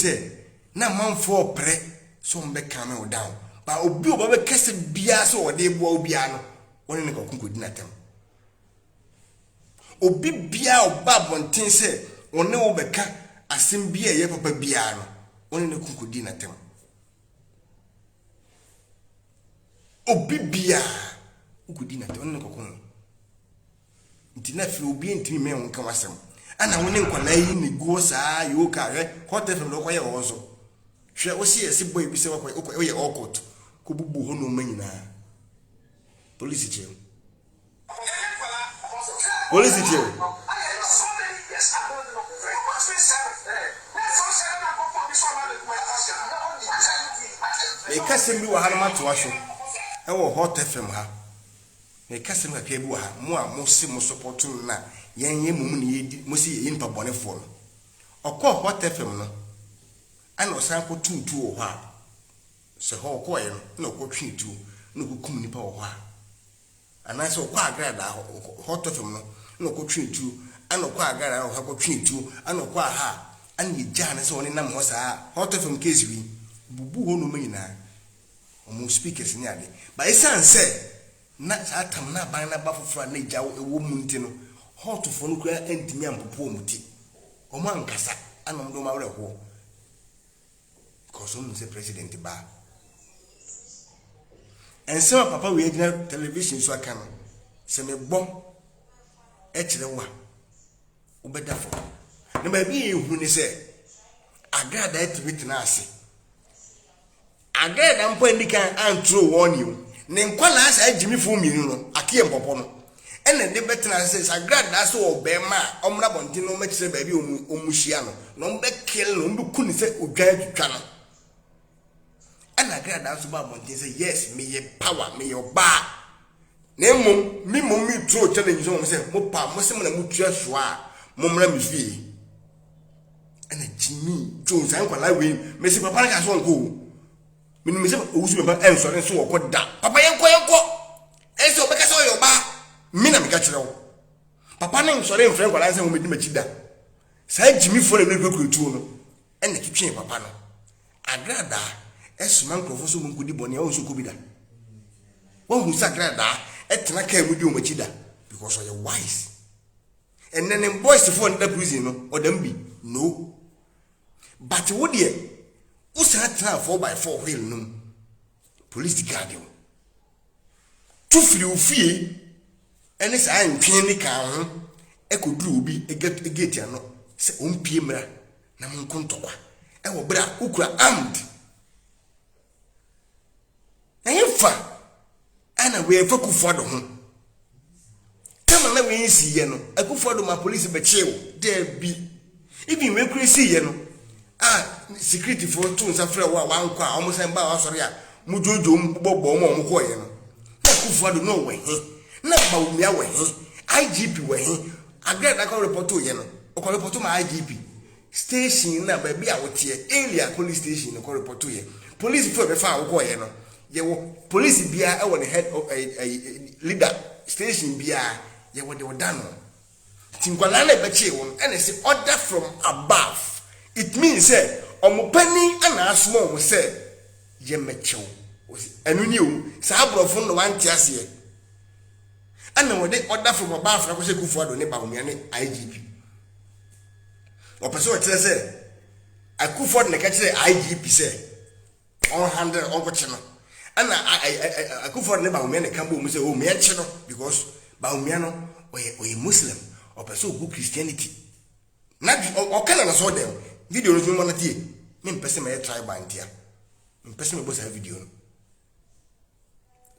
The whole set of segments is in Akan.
sɛ na amanfoɔ ɔpere sɛ wɔn bɛ calm wo down, ba obi a ɔba bɛkasa biara sɛ ɔde boa wo biara no, wɔne ne kɔko kɔdi n'atɛm. Obi biara ɔba abɔnten sɛ ɔne wo bɛka asɛm bi a ɛyɛ papa biara no, wɔne ne ko kɔdi n'atɛm. Obi biara wokɔdi n'atɛm, ɔne ne kɔko ho. Nti na afei obi ntumi mmɛn wo nka w'asɛm. Ɛna wo ne nkwadaa yi na egu hɔ saa yoo ka hwɛ Hot FM na wɔkɔyɛ wɔ hɔ nso. Hwɛ wo se yɛse boy bi sɛ wakɔ wokɔ woyɛ awkward kɔbubu hɔ nneɛma nyinaa. Polisi kye wo. Polisi kye wo. Meka sɛm bi wɔ ha na matoa so ɛwɔ Hot FM ha. Meka asɛm kakra bi wɔ ha, mo a mose mo support no na yɛn yɛn mmom na yɛdi, mose yɛyɛ nnipa bɔnefoɔ no. Ɔkɔɔ Hot FM no, ɛna ɔsan kɔtoo tuo wɔ hɔ a, sɛ hɔ ɔkɔɔeɛ no, ɛna ɔkɔtwee tuo, ɛna ɔkɔkum nnipa wɔ hɔ a, anaasɛ ɔkɔɔ Agradaa hɔ, Hot FM no, ɛna ɔkɔtwee tuo, ɛna ɔkɔɔ Agradaa hɔ kɔtwee tuo, ɛna ɔkɔɔ aha a, ɛna yɛgyaa no sɛ ɔnenam hɔ saa. Hot FM case wei, bubu hɔ nnoɔma nyinaa. Wɔn speakers ne ade. But esiane sɛ na saa tam no aban no aba foforɔ a na egya wɔ mu nti no, Hotfoɔ no koraa antumi ampopo wɔn ti. Wɔn ankasa ana wɔn de wɔn awerɛhoɔ because wɔn nim sɛ president ba. Nsɛm a papa wei agyina television so aka no, sɛ mebɔ kyerɛ wo a, wobɛda fam. Na baabi a ehu ne sɛ, agradaa tumi tena ase. Agradaa mpo anni kan anturo wɔn o. Ne nkwadaa saa gyimifoɔ mmienu no, Akeɛ Mpɔpɔ no, ɛna ɛde bɛtena ase sɛ sɛ agradaa sɛ ɔbɛrima a, ɔmmra abɔnten na ɔmmɛkyerɛ baabi a wɔn hyia no, na wɔbɛkill no, wɔbɛku no sɛ odwan atwitwa no. Ɛna agradaa nso ba abɔnten sɛ yes, meyɛ power, meyɛ ɔbaa. Na mmom, me mmom me throw challenge sɛ wɔn sɛ, mo pa, mo se mo na mo tua soa a, mo mmra me fie. Ɛna Jimmy Jones, saa nkwadaa wei, mesi papa no ka so ɔnkɔ o. Menim sɛ owusu bɛba ɛnsɔre nso wɔkɔ da. Papa yɛnkɔ yɛnkɔ. Ɛnsɛ ɔbɛka sɛ ɔyɛ ɔbaa. Me na meka kyerɛ wo. Papa no nsɔre mfrɛ nkwadaa sɛ wɔmmɛdi m'akyi da. Saa Jimmy foɔ na ɛbɛkurakura tuo no ɛna twetwee papa no. Agradaa ɛsoma nkurɔfoɔ sɛ wɔnkɔdi bɔne a wɔn nso kɔ bi da. Wɔahu sɛ agradaa ɛtena kaa mu di wɔn akyi da because ɔyɛ wise. Ɛnɛ ne boys foɔ no da prison no ɔda mu bi no. But wo deɛ wosan tena 4x4 wheel no mu police guard wo tu firi wo fie ɛne saa ntwe ne kan ho ɛkɔduru obi gate ano sɛ ɔmpie mmra na monko ntɔkwa ɛwɔ berɛ a wokura armed. Ɛhefa ɛna wei ɛfa Akufo-Addo ho? Tama na wei nsiiɛ no, Akufo-Addo ma polisi bɛkyee wo? Daabi. Even wei kura siiɛ no, a securityfoɔ to nsa frɛ wo a wankɔ a wɔn san baa wasɔre a mo dwoodwoo mu bobɔ bɔ wɔn a wɔn kɔɔeɛ no. Na Akufo-Addo na ɔwɔ he? Na Bawumia wɔ he? IGP wɔ he? Agrada kɔ repɔtoeɛ no, ɔkɔ repɔto ma IGP. Station na baabi a woteɛ, area police station no kɔ repɔto yɛ. Police fo ɛbɛfa a wokɔɔyɛ no, yɛwɔ police biara ɛwɔ ne head ɛyi ɛyi leader station biara yɛwɔ deɛ ɔda no. Nti nkwadaa no ɛbɛkyee wɔn ɛna ɛsɛ order from above. It means sɛ wɔn panin ɛna asoma wɔn sɛ yɛmmɛkyew. Ɛno ni o, saa aborɔfo no na wante aseɛ. Ɛna wɔde order from above na kɔhyɛ Kufuor ne Bawumia ne IGP. Ɔpɛ sɛ ɔkyerɛ sɛ Akufo-Addo na ɛka kyerɛ IGP sɛ ɔnhandle ɔnkɔkye no. Ɛna Akufo-Addo ne Bawumia na ɛka bɔɔ mu sɛ oh meɛnkye no because Bawumia no ɔyɛ ɔyɛ Muslim, ɔpɛ sɛ ɔgu Christianity. Na ɔka na nasɔɔ dɛm video no nso mema no tie. Mempɛ sɛ mɛyɛ tribal ntia. Mempɛ sɛ mɛbɔ saa video no.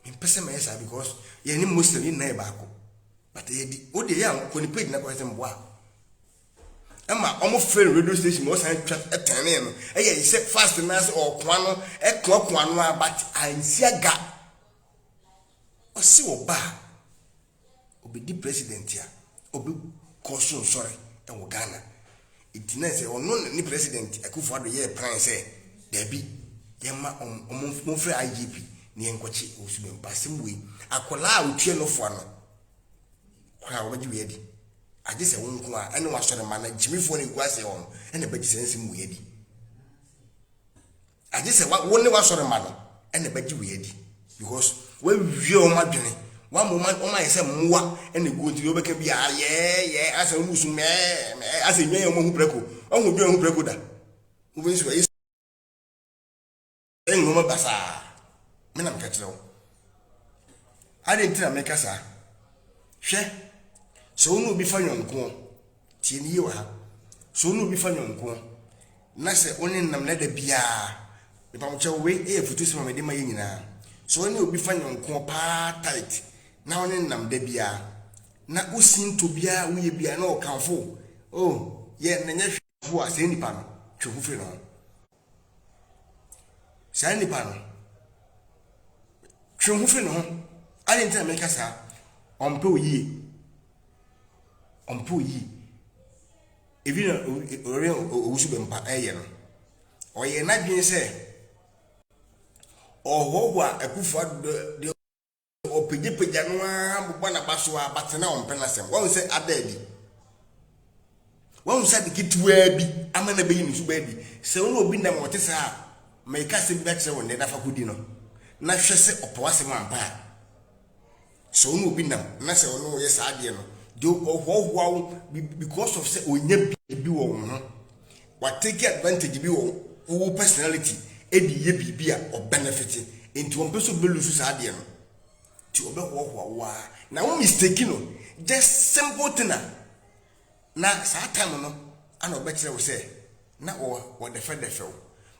Mempɛ sɛ mɛyɛ saa because yɛne Muslim yɛn nyinaa yɛ baako. But ɛyɛ di wo deɛ yɛ a kɔ ne page na kɔhwɛ sɛ mboa. Ɛma wɔn frɛ no radio station ma ɔsan twa ɛtɛnee no. Ɛyɛ sɛ fast naa sɛ ɔkoa no ɛkoakoa no a but ansi aga. Ɔsi ɔba a ɔbɛdi president a ɔbɛkɔ so nsɔre ɛwɔ Ghana. Nti na sɛ ɔno na ne president Akufo Addo yɛɛ plan sɛ daabi yɛma ɔmo momfrɛ IGP na yɛnkɔkye Owusu Bempah. Asɛm wei akwadaa a otua nɔfoa no koraa wɔbɛgye wei adi. Agye sɛ wo nko a ɛne w'asɔre mma no gyimifoɔ na ɛgu aseɛ hɔ no ɛna ɛbɛgye saa nsɛm wei adi. Agye sɛ wo ne w'asɔre mma no ɛna ɛbɛgye wei adi because wawie wɔn adwene wama wɔn ayɛ sɛ mmoa ɛna egu nti deɛ wɔbɛka bi a yɛɛ yɛɛ asɛ wɔn su mɛɛ mɛɛ asɛ nnwan yɛ wɔn ho prɛko wɔn ho dwan ho prɛko da wɔn nso ɛyɛ nneɛma basaa me na meka kyerɛ wo adi nti na meka saa hwɛ sɛ wɔn ne obi fa nyɔnkoɔ tie ne yie wɔ ha sɛ wɔn ne obi fa nyɔnkoɔ Na sɛ wo ne no nam na da biara, mepamokyɛw wei yɛ afutusɛm a mede ma yɛn nyinaa, sɛ wo ne obi fa nyɔnkoɔ paa tight na wo ne no nam da biara, na wo sintɔ biara a woyɛ biara na ɔkamfo wo, oh, yɛ na nyɛ hwee a, saa nipa no, twe ho firi ne ho. Saa nipa no, twe ho firi ne ho. Adɛn nti na meka saa? Ɔmpɛ wo yie. Ɔmpɛ wo yie. Ebi na ɔreyɛ owusu bɛmpa ɛyɛ no. Ɔyɛ n'adwene sɛ ɔhoahoa Akufo Addo deɛ ɔpagyapagya no ara bobɔ n'aba so ara but na ɔmpɛ n'asɛm. Wahu sɛ ada adi. Wahu sɛ ade ketewaa bi ama no abɛyi ne suba adi. Sɛ wo ne obi nam a ɔte saa a, meka asɛm bi akyerɛ wo nnɛ na fa kɔdi no na hwɛ sɛ ɔpɛ w'asɛm ampa a. Sɛ wo ne obi nam na sɛ ɔne wo yɛ saa adeɛ no, deɛ ɔhoahoa wo because of sɛ ɔnya biribi wɔ wo ho, wa take advantage bi wɔ wo personality de yɛ biribi a ɔbenefit, nti ɔmpɛ sɛ ɔbɛlusu saa adeɛ no, nti ɔbɛhoahoa wo ara. Na wo mistake no, just simple thing a, Na saa time no ana ɔbɛkyerɛ wo sɛ na wɔdɛfɛdɛfɛ wo.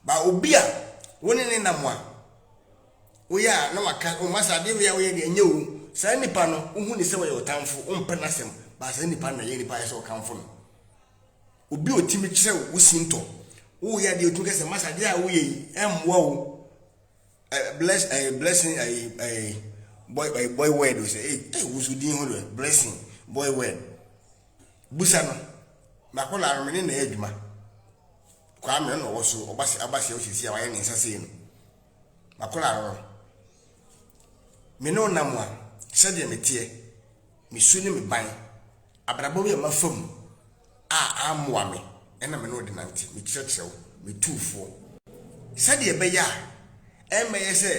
Ba obi a wo ne ne nam a woyɛ a na waka o masa adeɛ wei a woyɛ deɛ ɛnyɛ o. Saa nipa no wohu ne sɛ ɔyɛ ɔtamfo, wompɛ n'asɛm. Ba saa nipa no na ɛyɛ nipa ayɛ sɛ ɔkamfo no. Obi a ɔtumi kyerɛ wo wo sintɔ, woyɛ adeɛ ɔtumi ka sɛ masa adeɛ a woyɛ yi ɛmmoa wo. Bless blessing boy boy word o sɛ eh wusu din ho do blessing boy word. Busa no, m'akwadaa no, me ne no na ɛyɛ adwuma. Kwame ɔno na ɔwɔ so, ɔba se aba se ɔsiesie a wayɛ ne nsa sei no. M'akwadaa no, me ne ɔnam a, sɛdeɛ meteɛ, me su ne me ban, abrabɔ bi a mafa mu a ammoa me, ɛna me ne ɔde nante, mekyerɛkyerɛ wo, metu foɔ. Sɛdeɛ ɛbɛyɛ a ɛmmɛyɛ sɛ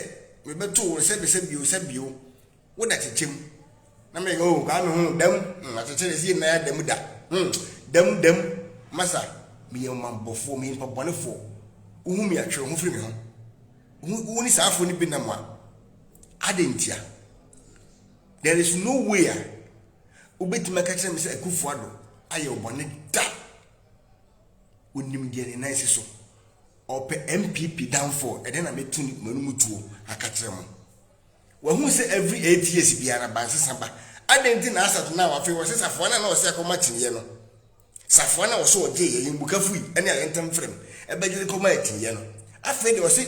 mebɛto wo no sɛbesɛbio sɛbio Wo da kyekyɛ mu. Na me oh kaa me ho dam akyekyɛ de si na dam da. Dam dam masa me yɛ ɔmanbɔfoɔ me yɛ nipa bɔnefoɔ. Wohu me atwe ho firi me ho. Wo ne saa afoɔ no bi nam a adɛn ntia? There is no way a wobɛtumi aka kyerɛ me sɛ Akufo Addo ayɛ wo bɔne da. Onim deɛ ne nan si so. Ɔpɛ NPP downfall ɛdɛn na mɛtu m'anum tuo aka kyerɛ mo. Wahu sɛ every 8 years biara ba nsesa ba. Adɛn nti na asat now afei wɔse safoa no a na ɔse akɔma kyiniiɛ no, safoa no a ɔse ɔgyee yɛn mbukafo yi ne ayɛntɛm frɛm ɛbɛgye de kɔmaa kyiniiɛ no, afei deɛ ɔse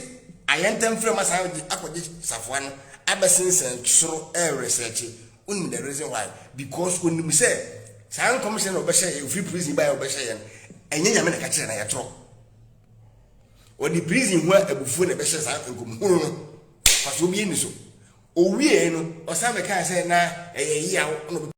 ayɛntɛm frɛm asan agye akɔgye safoa no abɛsensɛn soro ɛresɛkye. Wonim the reason why? Because onim sɛ saa nkɔmhyɛ na ɔbɛhyɛ yɛn, ofiri prison baeɛ ɔbɛhyɛ yɛn, ɛnyɛ Nyame na ɛka kyerɛ na yɛtorɔ. Ɔde prison ho abufuo na ɛbɛhyɛ saa nkɔmhunu no. Mfasoɔ biara nni so. Ɔwieeɛ no, ɔsan bɛkaa sɛ na ɛyɛ yaw na ɔbɛpɛ.